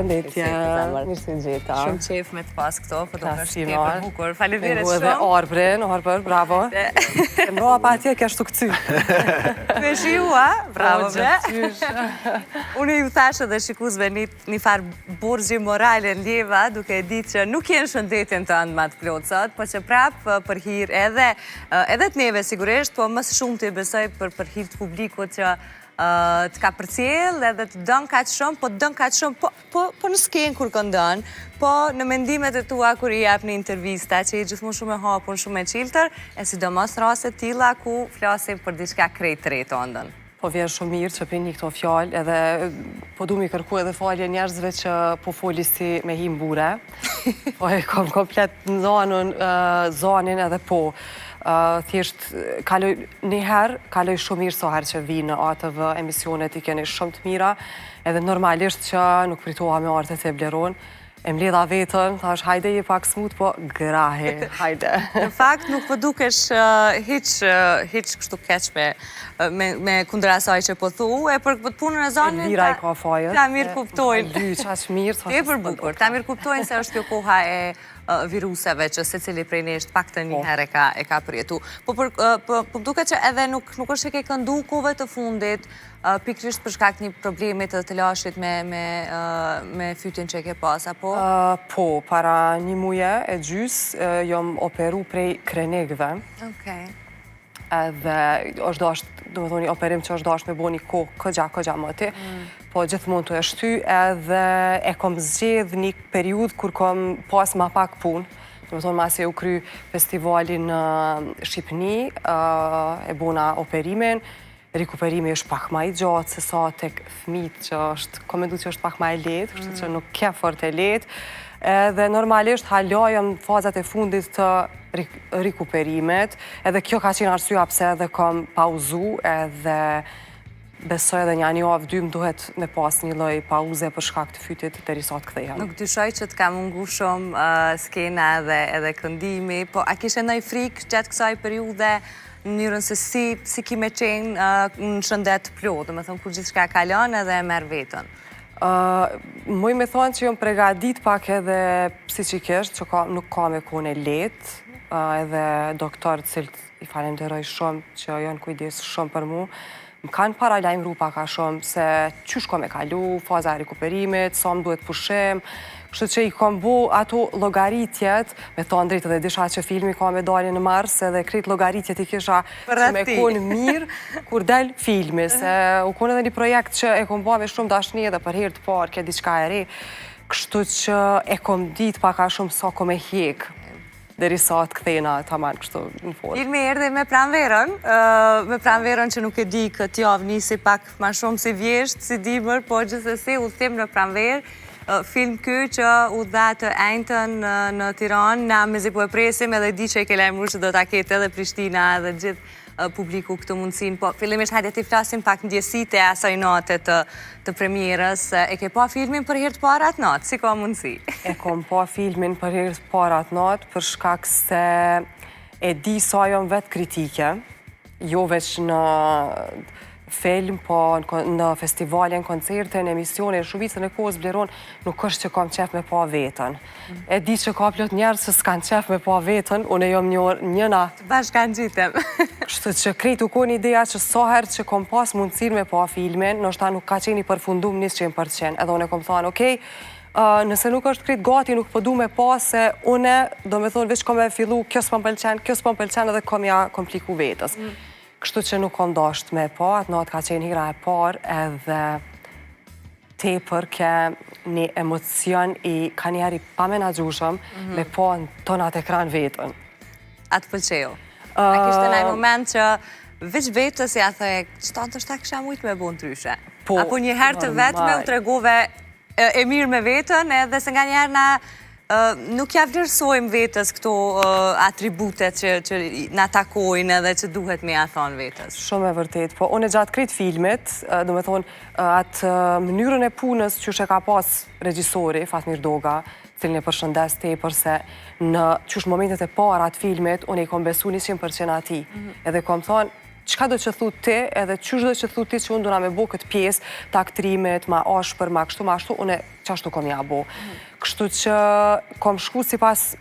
Përshëndetje. Mirë se gjeta. Shumë qef me të pas këtu, po të është tepër bukur. Faleminderit shumë. Edhe Arbrin, Arbër, bravo. E mbrova pa atje, kesh të këcy. Me shiju, a? Bravo, bre. Unë ju thashë dhe shikuesve një farë borxhi moral e ndjeva, duke e ditë që nuk je në shëndetin tënd ma të plotë sot, po që prapë për hir edhe, edhe të neve sigurisht, po më së shumti besoj për, për hir të publikut që të ka përcjell edhe të don kaq shumë, po të don kaq shumë, po, po, po në skenë kur këndon, po në mendimet e tua kur i jep në intervista, që je gjithmonë shumë e hapun, shumë e çiltër, e sidomos raste të tilla ku flasim për diçka krejt të re tëndën. Po vjen shumë mirë që po i ni këto fjalë edhe po du mi kërku edhe falje njerëzve që po foli si me hi n'bure. Po e kom komplet nxanun zanin edhe po. Thjesht kaloj një herë, kaloj shumë mirë sa herë që vi në ATV, emisionet i keni shumë të mira, edhe normalisht që nuk pritoha me ardhë te Bleron. E mledha vetën, thash hajde je pak smut, po grahi, hajde. Në fakt nuk po dukesh hiç hiç kështu keq me me me kundër asaj që po thu, e për këtë punën e zanit. Elvira i ka fajet. Ta mirëkuptojnë. Dy qaq mirë, sa Tepër bukur. Ta mirëkuptojnë se është kjo koha e viruseve që secili prej nesh të paktën një po. herë e ka e ka përjetu. Po për po po duket që edhe nuk nuk është që ke këndu kohëve të fundit, Pikërisht për shkak një problemi të telashit me, me, me fytin që e ke pas, apo? Po, para një muje e gjys, jom operu prej krenikëve. Okej. Edhe është dasht, domethonë, një operim që është dasht me bo një kohë këgja, këgja moti, mm. po gjithmonë tu e shty edhe e kom zgjedh një periudhë kur kom pas ma pak punë, domethonë, masi u kry festivali në Shqipni, e bona operimin, Rikuperimi është pak ma i gjatë se sa tek fmijt që është, kom mendu që është pak ma e lehtë, kështu që mm. nuk ke fort e lehtë. Edhe normalisht hala jam në fazat e fundit të rikuperimit, edhe kjo ka qenë arsyeja pse edhe kom pauzu edhe besoj edhe nja një javë dy më duhet me pas një lloj pauze për shkak të fytit derisa të kthehem. Nuk dyshoj që të ka mungu shumë uh, skena edhe edhe këndimi, po a kishe ndonjë frikë gjatë kësaj periudhe në mënyrën se si, si ki me qenë në shëndet të plotë, domethonë, kur gjithçka kalon edhe e merr veten. Muj me thonë që jom pregadit pak edhe psiqikisht, që ka, nuk ka me konë e lehtë, edhe doktorët të cilët i falenderoj shumë që janë kujdes shumë për mu, Më kanë paralajmëru pak a shumë se qysh ka me kalu, faza e rikuperimit, sa më duhet pushim, kështu që i kom bo ato llogaritjet, me thonë drejt edhe disha që filmi ka me dalë në mars, edhe krejt llogaritjet i kisha që me konë mirë kur del filmi, se u konë edhe një projekt që e kom bo me shumë dashni edhe për herë të parë, ke diçka e re, kështu që e kom ditë pak a shumë sa kom me hjek. Derisa të kthehna taman kështu në formë. Filmi erdhi me pranverën, me pranverën që nuk e di këtë javë nisi pak ma shumë si vjeshtë, si dimër, po gjithsesi udhëtim në pranverë, film ky që u dha të enjten në Tiranë, na mezi po e presim edhe di që e ke lajmëru që do ta ketë edhe Prishtina edhe gjithë publiku këtë mundësinë, po fillimisht hajde t'i flasim pak ndjesitë e asaj nate të, të premierës. E ke pa filmin për herë të parë atë natë, si ka mundësi? E kom pa filmin për herë të parë atë natë, për shkak se e di sa jom vetëkritike, jo veç në film, po në festivale, në koncerte, në emisione, në shumicën e kohës Bleron, nuk është që kam qef me pa veten. Mm. E di që ka plot njerëz që s'kan qef me pa veten, unë jom një njëna. Të bashkangjitem. Kështu që krejt u kon ideja që sa herë që kom pas mundësinë me pa filmin, ndoshta nuk ka qenë i përfundum 100%, edhe unë e kom thanë, okej, nëse nuk është krejt gati, nuk po du me pa se une, domethonë, veç kom me fillu, kjo s'po më pëlqen, kjo s'po më pëlqen edhe kom ja kompliku vetës. Mm. Kështu që nuk kom dasht me pa, atë natë ka qenë hera e parë edhe tepër ke një emocion i kanjëherë i pamenaxhushëm mm -hmm. me pa në tonat ekran vetën. A të pëlqeu? A kishte naj moment që veç vetës ja the, qëta ndoshta kisha mujtë me bo ndryshe? Po, Apo një herë të vetme u tregove e mirë me vetën, edhe se nganjëherë na nuk ja vlerësojmë vetës këto atribute që, që na takojnë edhe që duhet me ja thonë vetës. Shumë e vërtet, po unë gjatë krejt filmit, domethonë, atë mënyrën e punës qysh e ka pas regjisori, Fatmir Doga, cilin e përshëndes tepër se në qysh momentet e para të filmit, unë i kom besu 100% atij. Mm -hmm. Edhe kom thonë, Çka do që thu ti, edhe qysh do që thu ti që unë duna me bo këtë pjesë të aktrimit, ma ashpër, ma kështu, ma ashtu, unë qashtu kom ja bo. Kështu që kom shku sipas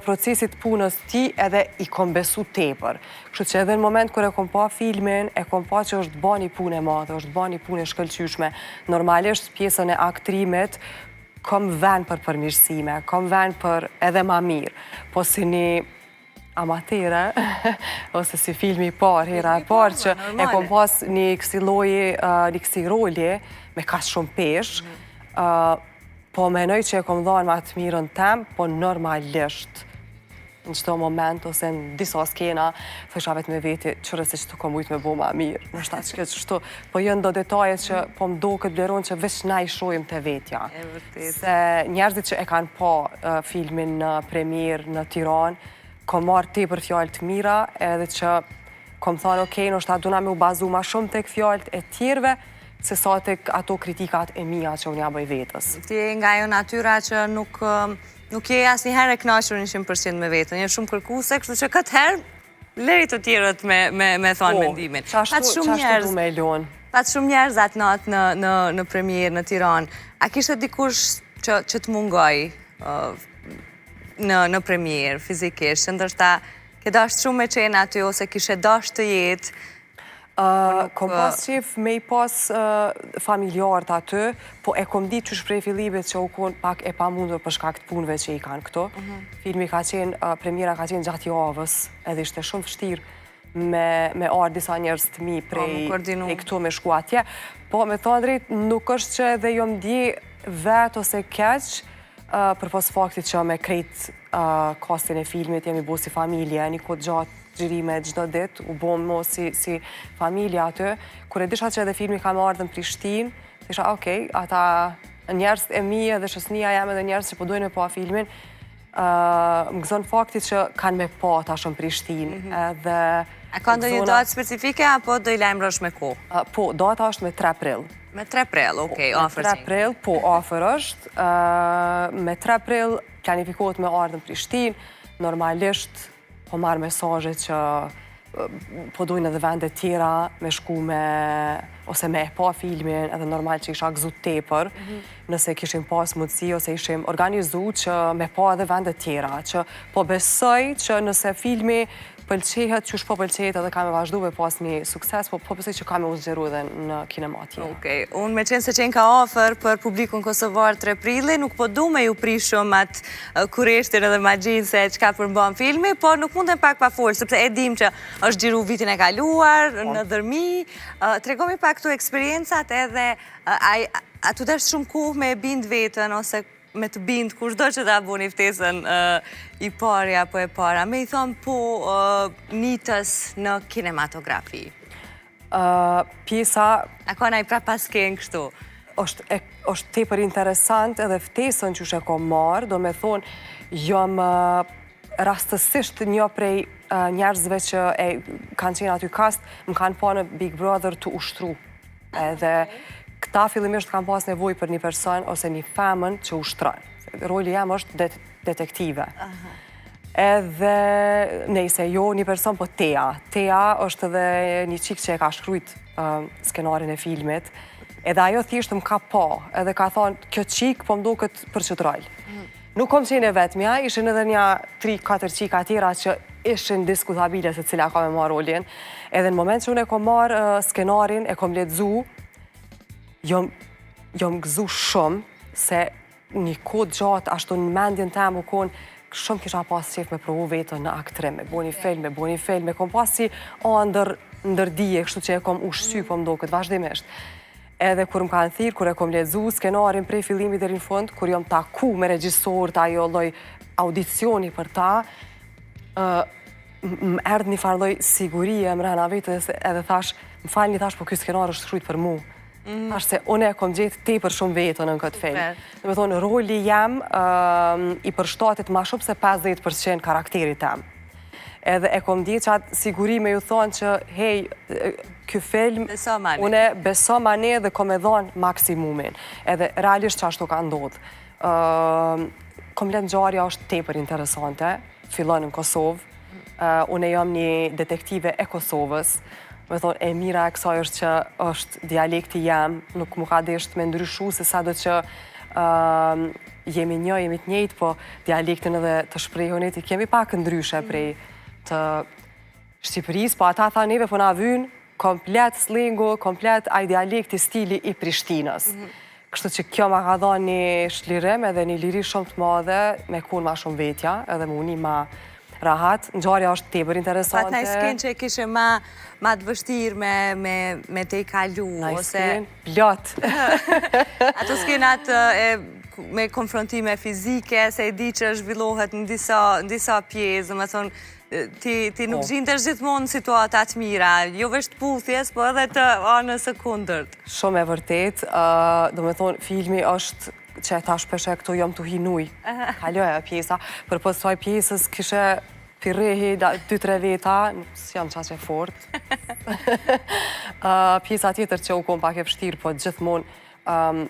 procesit punës ti edhe i kom besu tepër. Kështu që edhe në moment kur e kom pa filmin, e kom pa që është ba një punë e madhe, është ba një punë e shkëlqyshme. Normalisht pjesën e aktrimit kom ven për përmirësime, kom ven për edhe ma mirë, po si një amatere, ose si filmi i parë, hera e parë, që e kom pas një kësi lloji, një kësi roli, me kaq shumë peshë, mhm. po menoj që e kom dhanë ma të mirën tem, po normalisht, në çdo moment ose në disa skena, thojsha vetë me veti, qyre se qëtu kom mujtë me bo ma mirë, nështë që këtë qështu, po janë do detaje që po më doket Bleron që veç na i shohim te vetja. Se njerëzit që e kanë pa filmin në premierë në Tiranë, kom marrë tepër fjalë të mira edhe që kom thonë, okej, ndoshta duna me u bazu ma shumë tek fjalët e tjerve, se sa tek ato kritikat e mia që unë ja bëj vetës. Ti je nga ajo natyra që nuk, nuk je asnjëherë e knaqur 100% me vetën, je shumë kërkuse, kështu që këtë herë Lëri të tjerët me, me, me thonë po, mendimin. Qashtu, shumë njerëz, du me lonë. Pat shumë njerëz atë natë në, në, në premierë në Tiranë. A kishte dikush që, që të mungoi uh, në, në premierë, fizikisht, që ndoshta ke dashtë shumë me qenë aty, ose kishe dashtë të jetë, Kom pas qef me i pas familjarët aty, po e kom dit qysh prej fillimit që u kon pak e pamundur për shkak të punëve që i kanë këto. Mhm. Filmi ka qenë, premiera ka qenë gjatë javës, edhe ishte shumë vështirë me, me ardhë disa njerëz të mi po, prej, prej këtu me shku atje. Po, me thonë drejt, nuk është që edhe jom ndje vetë ose keq, përpos faktit që me krejt kastin e filmit jemi bo si familje, një kohë gjatë xhirime çdo ditë, u bom mo si, si familje aty. Kur e disha që edhe filmi ka me ardhë në Prishtinë, thojsha, okej, ata njerëz e mi edhe shoqnia jeme edhe njerëz që po dojnë me pa filmin, më gëzon fakti që kanë me pa tash në Prishtinë. Mhm. Edhe A ka ndonjë datë specifike apo do i lajmërosh me kohë? Po, data është me 3 prill. Me 3 prill, okej, okay, afër. Me 3 prill, po, afër është. Me 3 prill planifikohet me ardhë në Prishtinë, normalisht po marr mesazhe që po dojnë edhe vende tjera me shku me, ose me e pa filmin, edhe normal që isha gëzu tepër, mhm. nëse kishim pas mundësi ose ishim organizu që me pa edhe vende tjera, që po besoj që nëse filmi pëlqehet, qysh po pëlqehet edhe ka me vazhdu me pas një sukses, po, po besoj që ka me u zgjeru edhe në kinema tjera. Okej, unë me qenë se qenka afër për publikun kosovar 3 prilli, nuk po du me ju prish shumë atë kureshtjen edhe magjinë se çka përmban filmi, por nuk mundem pak pa folë, sepse e dim që është xhiru vitin e kaluar, po. në Dhërmi. Tregomi pak këto eksperiencat edhe a t'u desh shumë kohë me e bind veten, ose me të bind kushdo që ta boni ftesën i pari apo e para, me i thonë po Nitës në kinematografi. Pjesa... A ka naj prapaskenë kështu? është, është tepër interesant edhe ftesën qysh e kom marrë, do me thonë, jam rastësisht një prej njerëzve që e kanë qenë aty kast, më kanë pa në Big Brother tu ushtru. Edhe këta fillimisht kanë pas nevojë për një person ose një femën që ushtron. Roli jem është det detektive. Edhe, nejse, jo një person, po Tea. Tea është edhe një çikë që e ka shkrujt uh, skenarin e filmit. Edhe ajo thjesht më ka pa, edhe ka thonë, kjo çikë po më doket për qët rol. Mm. Nuk kom qenë e vetmja, ishin edhe nja 3-4 çika tjera që ishin diskutabile se cila ka me marrë rolin. Edhe në moment që unë e kom marrë uh, skenarin, e kom lexu, jom, jom gëzu shumë se një kohë gjatë, ashtu në mendjen tem u konë, shumë kisha pas qef me provu vetën në aktrim, me bo një film, me bo një film, e kom pas si andër ndër dije, kështu që e kom ushqy, po më doket, vazhdimisht. Edhe kur më kanë thirrë, kur e kom lexu skenarin prej fillimit deri në fund, kur jom taku me regjisorët, ajo lloj audicioni për ta, më erdh një farë lloj sigurie mrena vetes edhe thash, më falni thash, po ky skenar është shkrujt për mu. Mm. Thash se unë e kom gjetë tepër shumë vetën në këtë film. Do me thonë, roli jem i përshtatet ma shumë se 50% karakterit tem. Edhe e kom ndje qatë siguri me ju thonë që, hej, ky film, une besomani dhe kom e dhonë maksimumin. Edhe realisht qashtu ka ndodhë. Komplet ngjarja është tepër interesante, fillon në Kosovë. Unë jam një detektive e Kosovës. Me thonë, e mira e kësaj është që është dialekti jem, nuk mu ka desht me ndryshu, se sado që jemi një, jemi të njëjtë, po dialektin edhe të shprehunit i kemi pak ndryshe prej të Shqipërisë, po ata tha neve po na vynë komplet slengu, komplet ai dialekti stili i Prishtinës. Mhm. Kështu që kjo ma ka dhonë një shlirim edhe një liri shumë të madhe me konë ma shumë vetja edhe me u ni ma rahat. Ngjarja është tepër interesante. Pat naj skenë që e kishe ma, ma të vështirë me, me, me tejkalu. Naj ose... skenë, plot. Ato skenat e, me konfrontime fizike, se e di që zhvillohet në disa, në disa pjesë, domethonë, ti, ti nuk po. gjindesh gjithmonë në situata të mira, jo veç të puthjes, po edhe të anës së kundërt. Shumë e vërtet, uh, domethonë, filmi është që e tash peshe këtu jam tu hi n'uj. Kaloj ajo pjesa, përpos asaj pjesës kishe pi rrehi dy tre veta, s'jam qaq e fort. Pjesa tjetër që u kon pak e vështirë, po gjithmonë um,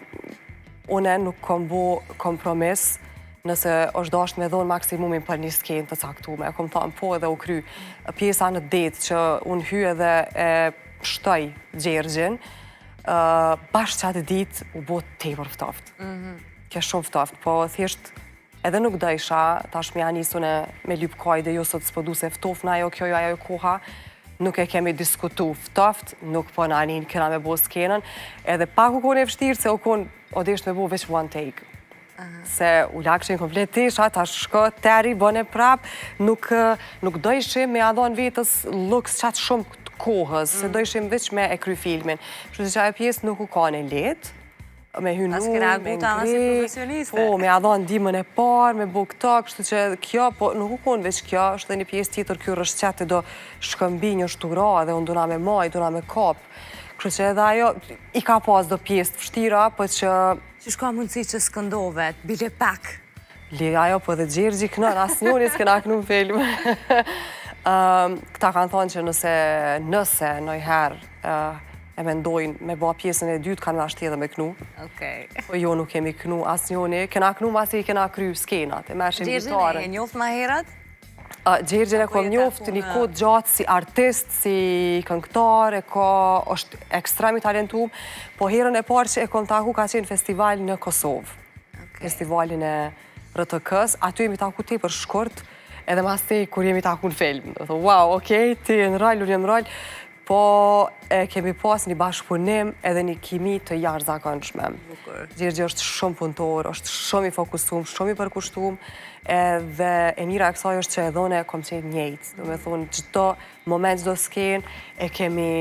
une nuk kom bo kompromis nëse është dashtë me dhonë maksimumin për një skenë të caktume. Kom thonë po edhe u kry. Pjesa në det që unë hy edhe e pshtoj Gjergjin, bash qatë ditë u bo tepër ftoft. Mm Ke shumë ftoft, po thjesht edhe nuk dojsha, tash me ja nis une me lyp kajde, jo sot s'po du se ftofna, jo kjo, jo ajo koha, nuk e kemi diskutu ftoft, nuk po na nin, kena me bo skenën, edhe pak u konë e vështirë, se u konë, o desht me bo veç one take. Se u lakshin komplet tesha, tash shko teri, bone prap, nuk, nuk dojshim me ja dhonë vetës luks qatë shumë të kohës, se mm. dojshim veç me e kry filmin. Kështu që ajo pjesë nuk u kanë e lehtë, me hy n'ujë, me ngre, po, me ja dhonë ndihmën e parë, me bo këto, kështu që kjo, po nuk u konë veç kjo, është dhe një pjesë tjetër kjo rrëshqet e do shkëmbinj është tu ra dhe unë duna me maj, duna me kap. Kështu që edhe ajo i ka pas do pjesë të vështira, po që Qysh ka mundësi që s'këndove, bile pak? Le ajo, po edhe Gjergji kënon, asnjëri s'kena kënu në film. Këta kanë thonë që nëse, nëse, nëjherë, e mendojnë me ba pjesën e dytë, kanë me ashti edhe me knu. Okej. Po jo, nuk kemi knu asnjëri. Kena knu masi i kena kry skenat, e merrshim gitarën. Gjergjin e njoft ma herët? Gjergjin e kom njoft një kohë gjatë si artist, si këngëtar, e ka, është ekstrem i talentum, po herën e parë që e kom taku ka qenë festival në Kosovë. Festivalin e RTK-s, aty jemi taku tepër shkurt, edhe masnej kur jemi taku në film. Do thonë, wow, okej, ti je në rol, unë jam në rol, Po e kemi pas një bashkëpunim edhe një kimi të jashtëzakonshme. Gjergji është shumë punëtor, është shumë i fokusum, shumë i përkushtum, edhe e mira e kësaj është që edhe unë kom qenë njëjtë. Do me thonë, çdo moment, çdo skenë, e kemi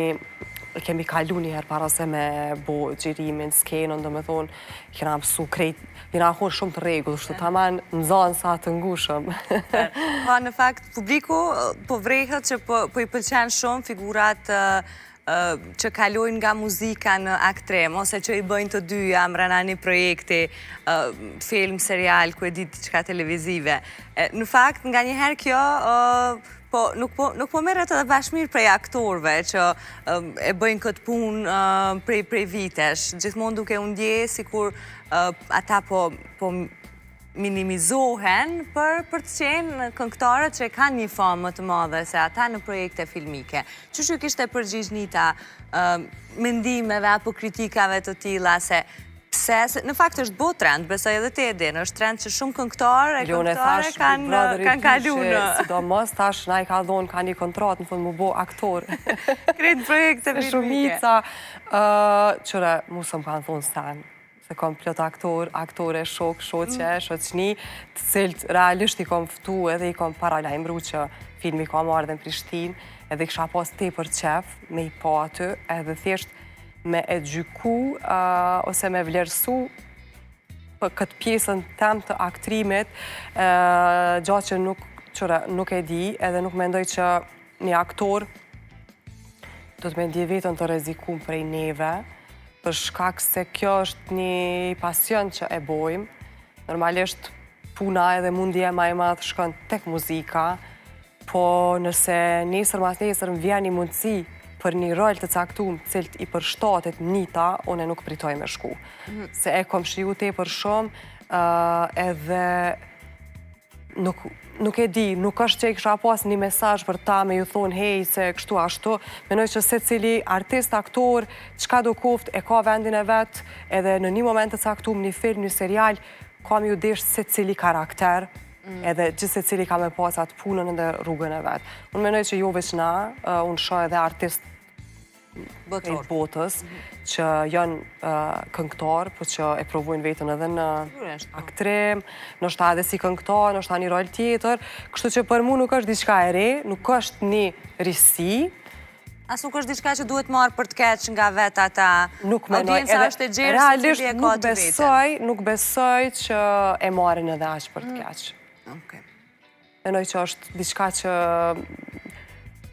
e kemi kalu një herë para se me bo xhirimin, skenën, do me thonë, kena mësu krejt, jena konë shumë të rregullt, kështu taman nxansa të ngushëm. Pa, në fakt, Publiku po vrehet që po, po i pëlqen shumë figurat që kalojnë nga muzika në aktrim, ose që i bëjnë të dyja mrena një projekti, film, serial, ku e di diçka televizive. Në fakt, nganjëherë kjo, po, nuk po, nuk po merret edhe bash mirë prej aktorëve që e bëjnë këtë punë prej, prej vitesh, gjithmonë duke u ndje sikur ata po, po minimizohen për për të qenë këngëtarët që kanë një famë më të madhe se ata në projekte filmike. Qysh ju kishte përgjigj Nita mendimeve apo kritikave të tilla se pse, se në fakt është bo trend, besoj edhe ti e din, është trend që shumë këngëtarë e këngëtare kanë kanë kalu në... Sidomos tash na i ka dhonë, ka një kontratë në fund mu bo aktor. Krejt projekte filmike. Shumica, qyre, mu s'më kanë thonë sen. Se kom plot aktor, aktore, shok, shoqe, mm. shoqni, të cilët realisht i kom ftu edhe i kom paralajmëru që filmi ka me ardhë në Prishtinë, edhe kisha pas tepër qef me i pa aty, edhe thjesht me e gjyku ose me vlerësu për këtë pjesën tem të aktrimit, gja që nuk, qyre, nuk e di, edhe nuk mendoj që një aktor do të me ndje vetën të rrezikum prej neve, për shkak se kjo është një pasion që e bojmë. Normalisht puna edhe mundi jem ma i madh shkon tek muzika, po nëse nesër mas nesër më vjen një mundësi për një rol të caktum të cilit i përshtatet Nita, unë nuk pritoj me shku. Mhm. Se e kom shiju tepër shumë, edhe. Nuk, nuk e di, nuk është që e kisha pas një mesazh për ta me ju thonë hej se kështu ashtu. Menoj që secili artist, aktor, çka do koftë, e ka vendin e vet, edhe në një moment të caktum, një film, një serial, ka me ju desh secili karakter, mm. edhe gjithsecili ka me pas atë punën edhe rrugën e vet. Unë menoj që jo veç na, unë shoh edhe artist krejt botës, që janë këngëtar, po që e provojnë veten edhe në po. aktrim, ndoshta edhe si këngëtar, ndoshta një rol tjetër, kështu që për mu nuk është diçka e re, nuk është një risi, As nuk është diçka që duhet marrë për të keq nga vetë ata. Nuk menoj, edhe është e gjerë, realisht nuk besoj, nuk besoj që e marrin edhe aq për të mm. keq. Okej. Menoj që është diçka që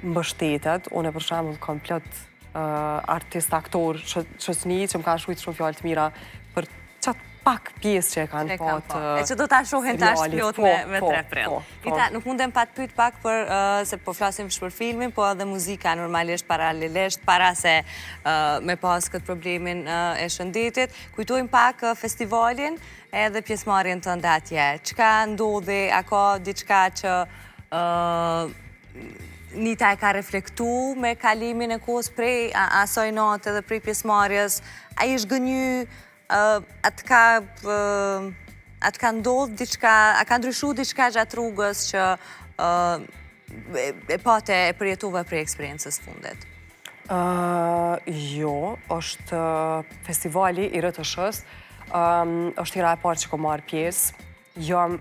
mbështetet. Unë për shembull kam plot artist, aktor, shoqni që më kanë shkrujt shumë fjalë të mira për qatë pak pjesë që e kanë pa të E që do ta shohin tash plot me, me 3 po, prill. Po, po. Nita, nuk mundem pa të pyet pak për, se po flasim për filmin, po edhe muzika normalisht paralelisht, para se me pas këtë problemin e shëndetit. Kujtojmë pak festivalin, Edhe pjesëmarrjen tënde atje. Çka ndodhi, a ka diçka që Nita e ka reflektu me kalimin e kohës prej asaj nate dhe prej pjesëmarrjes, a je zhgënjy, a të ka a të ka ndodhë diçka, a ka ndryshu diçka gjatë rrugës që e pate e përjetove prej eksperiencës fundit? Jo, është festivali i RTSH-së, është hera e parë që kom marrë pjesë, jam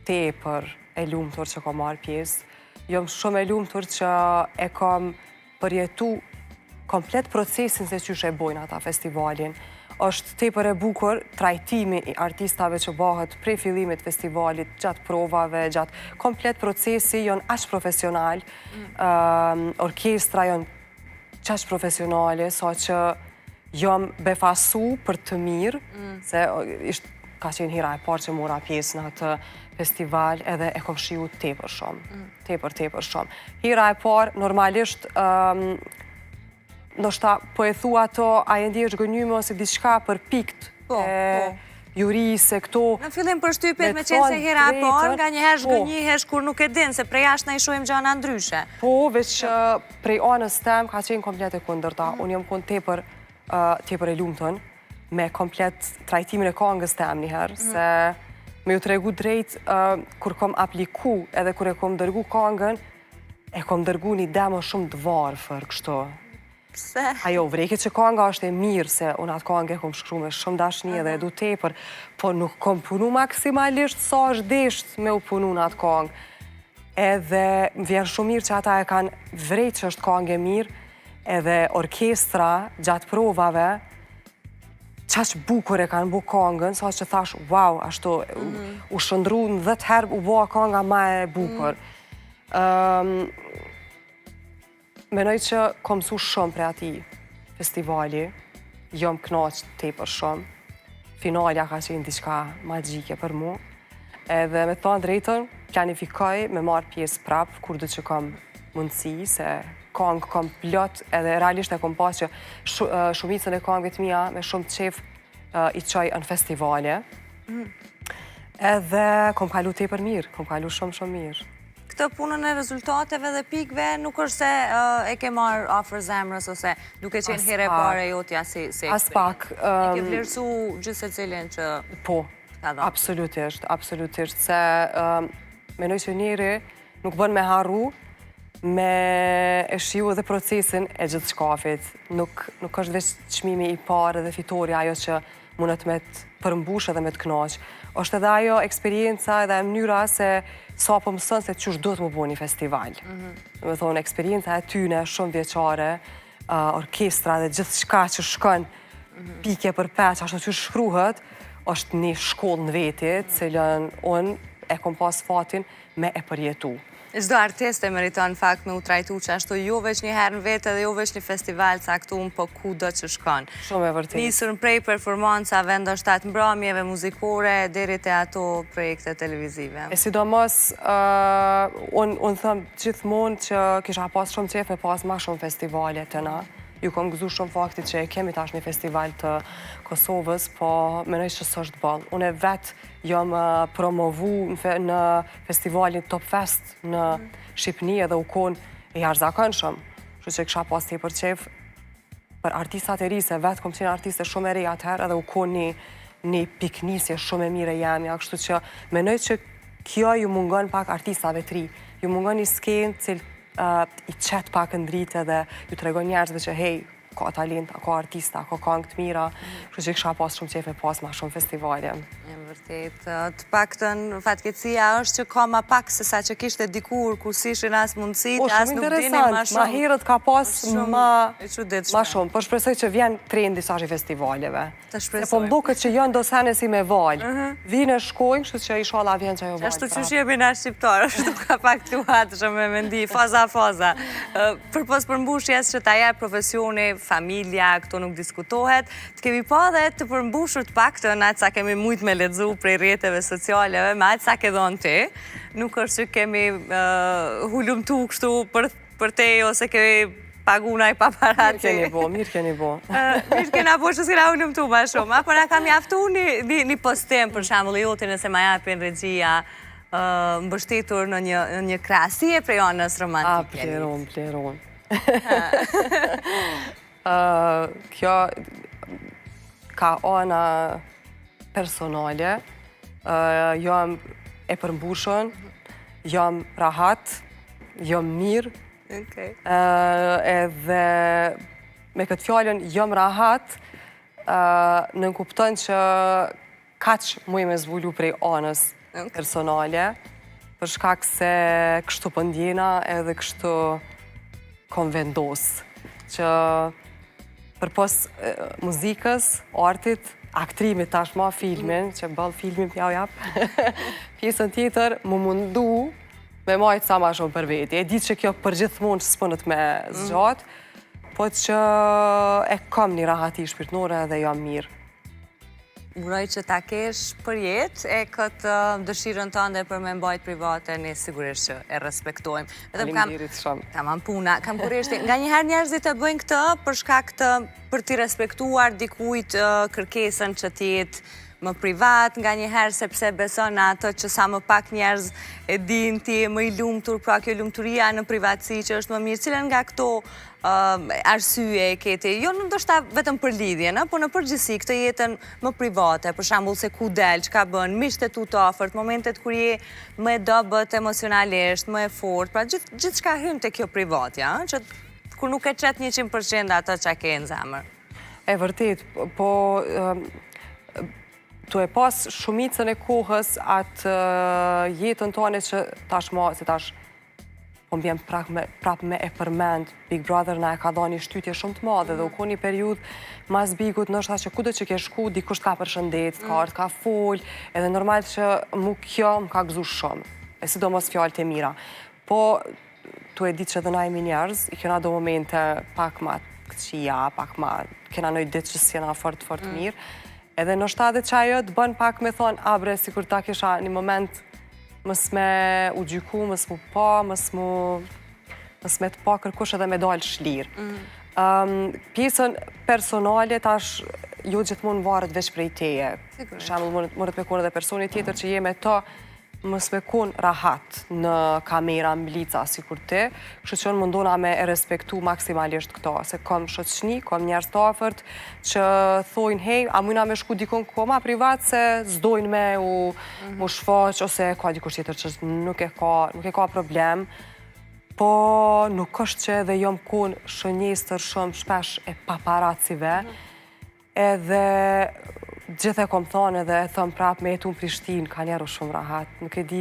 tepër e lumtur që kom marrë pjesë, jam shumë e lumtur që e kom përjetu komplet procesin se qysh e bojnë ata festivalin. Është tepër e bukur trajtimi i artistave që bëhet prej fillimit festivalit, gjatë provave, gjatë komplet procesi, janë aq profesional, mm. orkestra janë qaq profesionale, sa që jam befasu për të mirë, mm. se ishte ka qenë hera e parë që mora pjesë në atë festival edhe e kom shiju tepër shumë, mm. tepër, tepër shumë. Hera e parë, normalisht, ndoshta po e thua ato, a je ndje e zhgënjyme ose diçka për pikt po, e po. jurisë e këto. Në fillim përshtypjet me qenë se hera e parë, nganjëherë po. zhgënjehesh kur nuk e din, se prej jashtë na i shohim gjana ndryshe. Po, veç prej anës tem ka qenë komplet e kundërta. Mm. Unë jam konë tepër, tepër e lumtun me komplet trajtimin e kangës tem njëherë, mm. se me ju tregu drejt, kur kom apliku edhe kur e kom dërgu kangën, E kom dërgu një demo shumë të varfër, kështu. Pse? Ajo, vrejke që kanga është e mirë, se unë atë kangë e kom shkru me shumë dashni edhe e du tepër, po nuk kom punu maksimalisht sa është desht me u punu në atë kangë. Edhe më vjen shumë mirë që ata e kanë vrejt që është kangë e mirë, edhe orkestra gjatë provave, qaq bukur e kanë bo kangën, sa që thash, wow, ashtu, mhm. u shndërru në dhetë herë, u bo kanga ma e bukur. Mm. Menoj që kom mësu shumë prej atij festivali, jom knaqë tepër shumë, finalja ka qenë diçka magjike për mu, edhe me thonë drejtën, planifikoj me marrë pjesë prapë, kurdo që kom mundësi, se kangë kom plot, edhe realisht e kom pas që shumicën e kangëve të mia me shumë qef i çoj në festivale. Mm. Edhe kom kalu tepër mirë, kom kalu shumë shumë mirë. Këtë punën e rezultateve dhe pikëve nuk është se e ke marrë afër zemrës ose duke qenë herë e parë e jotja si si As pak. E ke vlerësu gjithsecilin që Po, absolutisht, absolutisht, se menoj që njeri Nuk bën me harru me e shiju edhe procesin e gjithçkafit. Nuk, nuk është veç çmimi i parë dhe fitorja ajo që mundet me të përmbush edhe me të knaq. është edhe ajo eksperienca edhe mënyra se sa po mëson se qysh duhet me bo një festival. Mm -hmm. Domethonë, eksperienca e tyne shumëvjeçare, orkestra dhe gjithçka që shkon mm -hmm. pike për peç, ashtu qysh shkruhet, është një shkollë në veti, mm -hmm. cilën unë e kom pas fatin me e përjetu. Çdo artist e meriton në fakt me u trajtu qashtu jo veç një herë në vit edhe jo veç një festival caktum, po kudo që shkon. Shumë e vërtetë. Nisur prej performancave, ndoshta të mbrëmjeve muzikore, deri te ato projekte televizive. E sidomos, unë them gjithmonë që kisha pas shumë qef me pas ma shumë festivale te na. Ju kom gëzu shumë faktit që e kemi tash një festival të Kosovës, po menoj që s'është boll. Unë vetë jam promovu në festivalin Top Fest në Shqipni edhe u konë e jashtëzakonshëm. Kështu që kisha pas tepër qef për artistat e ri, se vetë kom qenë artiste shumë e re atëherë edhe u konë një, një piknisje shumë e mirë e jemja, kështu që menoj që kjo ju mungon pak artistave të ri. Ju mungon një skenë cilë i qet pak në dritë edhe ju tregon njerëzve që hej, ka talent, ka artista, ka këngë të mira, kështu që kisha pas shumë qef me pas ma shumë festivale. E vërtet, të paktën fatkeqësia është që ka ma pak se sa që kishte dikur, kur s'ishin as mundësit, O, as shumë nuk dini ma interesant, ma shumë. herët ka pas Shumë ma, e çuditshme. ma shumë, po shpresoj që vjen trendi tash i festivaleve. Të Se po shpresojmë. më duket që janë do sene si me valë. Vinë e shkojnë, kështu që inshallah vjen që ajo valë. Ashtu që prapë. jemi na shqiptarë, ashtu ka pak të luhatshëm me mendi, faza faza. Përpos përmbushjes që ta jep profesioni, familja, këto nuk diskutohet, të kemi pa dhe të përmbushur të paktën atë sa kemi mujt me lexu prej rrjeteve socialeve, me atë sa ke dhënë ti, nuk është që kemi hulumtu kështu për te ose kemi pagu naj Mirë paparazzi. keni bo, mirë keni bo. Mirë kena bo që s'kena hulumtu ma shumë, a, po na ka mjaftu një postim, për shembull, i joti nëse ma japin regjia, mbështetur në një krah. Si e prej anës A, romantike? bleron, bleron. Kjo ka ana personale, jam e përmbushën, jam rahat, jam mirë, edhe me këtë fjalën jam rahat, nënkupton që kaq muj me zbulu prej anës personale, për shkak se kështu po ndjena edhe kështu kom vendos, që përpos muzikës, artit, aktrimit tashma filmin, që bëll filmin p'jau jap, pjesën tjetër mu mundu me majtë sa ma shumë për veti. E di që kjo për gjithmonë s'punët me zgjat, po që e kam një rahati shpirtnore dhe jam mirë. Uroj që ta kesh për jetë e këtë dëshirën tënde për me mbajt private, ne sigurisht që e respektojmë. Vetëm kam Faleminderit shumë. Tamam puna, kam kureshtje. Nga njëherë njerëzit e bëjnë këtë për shkak të për t'i respektuar dikujt kërkesën që t'jetë më privat, nga njëherë sepse beson në atë që sa më pak njerëz e din ti je më i lumtur, pra kjo lumturia në privatësi që është më mirë. Cilën nga këto arsye e ke ti? Jo ndoshta vetëm për lidhjen, ë, po në përgjithësi këtë jetën më private, për shembull se ku del, çka bën, miqtë e tu të afërt, momentet kur je më e dobët emocionalisht, më e fortë, pra gjithçka hyn te kjo privatja, ë, që kur nuk e qet 100% atë çka ke në zemër. E vërtet, po tu e pas shumicën e kohës atë jetën tonë që tashmë, se tash po më vjen prap me e përmend, Big Brother na e ka dhënë një shtytje shumë të madhe dhe u kon një periudhë mas Bigut, ndoshta që kudo që ke shku, dikush t'ka përshëndet, t'ka ardhë, ka fol, edhe normal që mu kjo më ka gëzu shumë, e sidomos fjalët e mira. Po, tu e ditë që edhe na jemi njerëz, i kena do momente pak ma këqija, pak ma, kena noj ditë që s'jena fort, fort mirë, edhe ndoshta edhe që ajo të bën pak me thonë, a bre, sikur ta kisha një moment mos me u gjyku, mos mu pa, mos me të pa kërkush edhe me dalë shlirë. Pjesën personale tash jo gjithmonë varet veç prej teje. Për shembull, mundet me konë edhe personi tjetër që je me to, mos me konë rahat në kamera, mblica, sikur ti, kështu që unë mundona me e respektu maksimalisht këto, se kom shoqni, kom njerëz të afërt që thojnë, hej, a mujna me shku dikun ku ma privat se s'dojnë me u shfaq, ose ka dikush tjetër që nuk e ka problem, po nuk është që edhe jom konë shënjestër shumë shpesh e paparacive, edhe gjithë e kom thonë edhe e thëm prap me jetu në Prishtinë, ka njerë shumë rahat, nuk e di,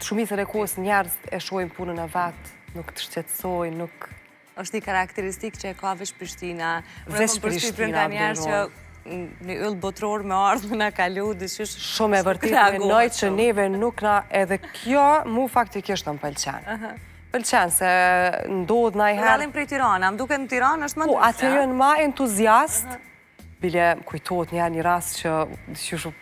shumicën e kohës njerëz e shohin punën e vet, nuk të shqetësojnë, nuk... Është një karakteristik që e ka veç Prishtina. Unë e Veç kom përshtypjen Prishtina, ka njerëz që Blerona. një yll botror me ardhë me na kalu, diqysh Shumë e vërtet, reagohet menoj që shumë. neve nuk na, edhe kjo mu faktikisht më pëlqen. Pëlqen se ndodh najherë... Dallim prej Tirana, më duket në Tiranë është më Po, ndryshe, atë a? janë ma entuziast, bile kujtohet një herë një rast që diqysh u.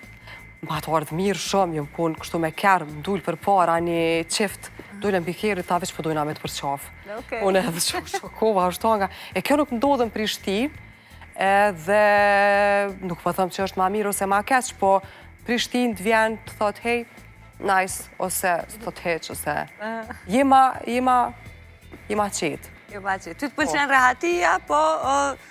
Më pat ardhë mirë shumë, jom konë kështu me kerr, më dul përpara një çift, dulën pi kerrit, tha veç po dojna me të përqafë. Unë edhe shokova, është nga. E kjo nuk ndodh në Prishtinë, edhe nuk po them që është ma mirë ose ma keq, po Prishtinë të vjen të thot, hej, nice, ose të thot heq, ose je ma, je ma, Je ma qetë. Je ma qetë. Ty të pëlqen po. rehatia, po...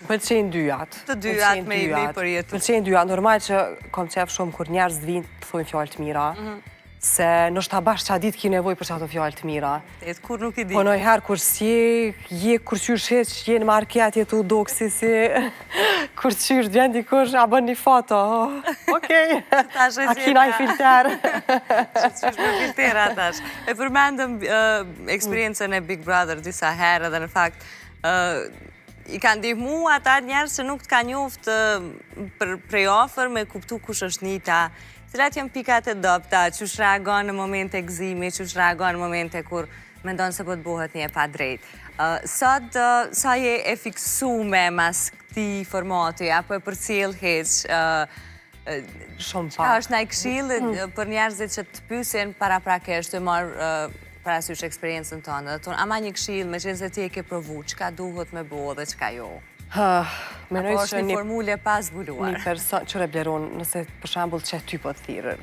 Më pëlqen dyjat. Të dyjat me i përjetu. Pëlqen dyjat. Normal që kom qef shumë kur njerëz të vinë të thojnë fjalë të mira. Mhm. Se ndoshta bash qat ditë ki nevojë për qato fjalë të mira. E të kur nuk i di. Po najherë kur s'je, je kurqysh hiç, je në market, je tu u dok si si... Kurqysh të vjen dikush, a bën një foto. Okej, a ki naj filter. Qysh me filtera tash. E përmendëm eksperiencën e Big Brother disa herë dhe në fakt i ka ndihmu ata njerëz që nuk të ka njoft prej afër me kuptu kush është Nita, cilat janë pikat e dobta, qysh reagon në momente gëzimi, qysh reagon në momente kur mendon se po të bohet një e padrejtë. Sot, sa je e fiksume mas këtij formati, apo e përcjell hiç, Shumë pak. Çka është naj këshillë mm. për njerëzit që të pysin paraprakisht të marrë parasysh eksperiencën tënde. Dhe thonë, ama një këshillë, meqenëse ti e ke provu, çka duhet me bo dhe çka jo? Menoj Apo është një formulë e pazbuluar? Një person, qyre Bleron, nëse për shembull që ty po të thirrën,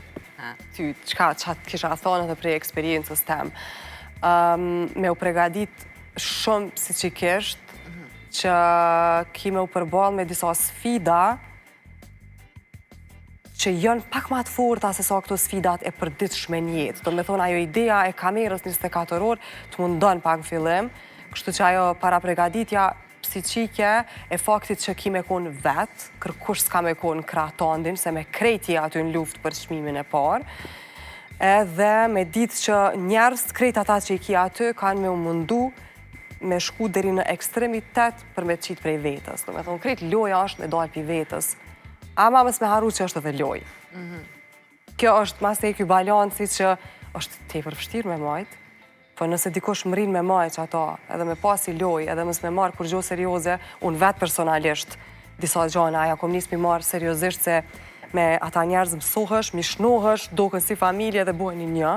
ty, çka, ça të kisha thonë edhe prej eksperiencës tem, me u pregadit shumë psikikisht, mhm. që ki me u përball me disa sfida, që janë pak ma të forta se sa këto sfidat e përditshme në jetë. Do me thonë, ajo ideja e kamerës 24 orë të mundon pak në fillim, kështu që ajo parapregaditja psiqike e faktit që ki me konë vetë, kërkush s'ka me konë krah tandin, se me krejt je aty në luftë për çmimin e parë, edhe me ditë që njerëz, krejt ata që i ki aty, kanë me u mundu me shku deri në ekstremitet për me qitë prej vetës. Do me thonë, krejt loja është me dalë prej vetës. Ama mos me harru që është edhe lojë. Mhm. Kjo është masnej ky balanci që është tepër vështirë me majtë, po nëse dikush mrrin me majtë qato, edhe me pa si lojë, edhe mos me marrë kurgjo serioze, unë vetë personalisht, disa gjana, ja kom nisë mi marrë seriozisht se me ata njerëz mësohesh, mishnohesh, doken si familje dhe boheni një,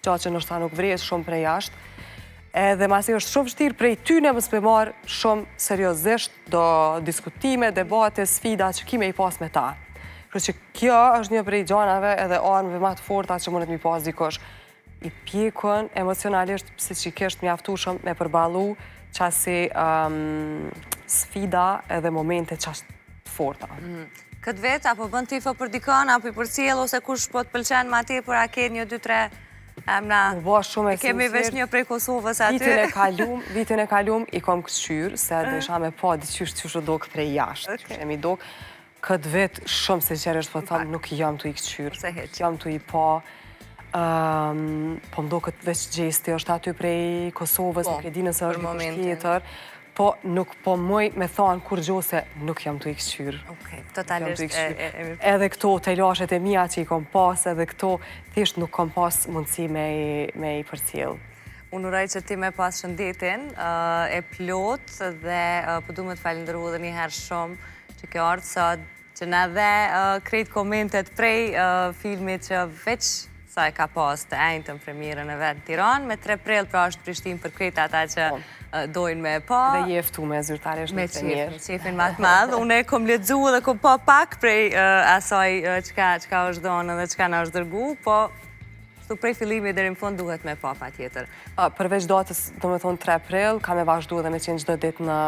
gja që ndoshta nuk vrehet shumë prej jashtë, Edhe masi është shumë vështirë prej tyne mos me marrë shumë seriozisht do diskutime, debate, sfida që ki me i pas me ta. Kështu që kjo është një prej gjanave edhe armëve ma të forta që mundet mi pas dikush. I pjekun emocionalisht, psiqikisht mjaftueshëm me përballu qasi um, sfida edhe momente qaq të forta. Mm. Këtë vit, apo bën tifo për dikon, apo i përcjell, ose kush po të pëlqen ma tepër, a ke një, dy, tre, emna, U bo shumë e kemi veç një prej Kosovës aty. Vitin e kalum, vitin e kalum i kom këqyrë, se desha me pa diqysh qysh u dok prej jashtë, qysh e mi dok. Këtë vit shumë sinqerisht po tham, nuk jam tu i këqyrë, jam tu i pa, po më doket veç Gjesti është aty prej Kosovës, po, nuk e di nëse është dikush tjetër, Po nuk po muj me thanë kurgjo se nuk jam tu i këqyrë. Okej, totalisht e mirë. Edhe këto telashet e mia që i kom pas, edhe këto, thjesht nuk kom pas mundësi me me i përcjell. Unë uroj që ti me pas shëndetin e plotë dhe po du me të falënderu edhe një herë shumë që ke ardhë sot Që na dhe krejt komentet prej filmit që veç sa e ka pas të enjtën premierën e vet në Tiranë, me 3 prill pra është Prishtinë për krejt ata që po. dojnë me pa. Dhe je ftume zyrtarisht në premierë. Me qefin ma të madh. Unë e kom lexu dhe kom pa pak prej asaj çka, çka është dhonë dhe çka na është dërgu, po Kështu prej fillimit deri në fund duhet me pa patjetër. Përveç datës, do me thonë 3 prill, ka me vazhdu edhe me qenë çdo ditë në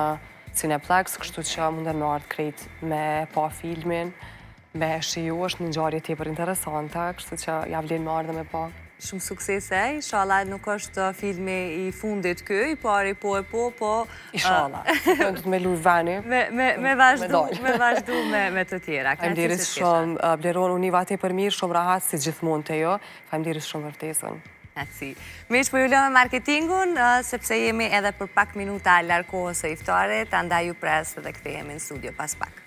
Cineplex, kështu që munden me ardhë krejt me pa filmin, me shiju, është një ngjarje tepër interesante, kështu që ja vlen me ardhë me pa. Shumë suksese, inshallah nuk është filmi i fundit ky, i pari po e po, po... Inshallah, do të me luj veni. Me vazhdu, me vazhdu me të tjera. Faleminderit shumë, Bleron, u niva tepër mirë, shumë rahat, si gjithmonë te ju. Faleminderit shumë për ftesën. Kënaqësi. Miq, po ju lë me marketingun, sepse jemi edhe për pak minuta larg kohës së iftarit, andaj ju pres dhe kthehemi në studio pas pak.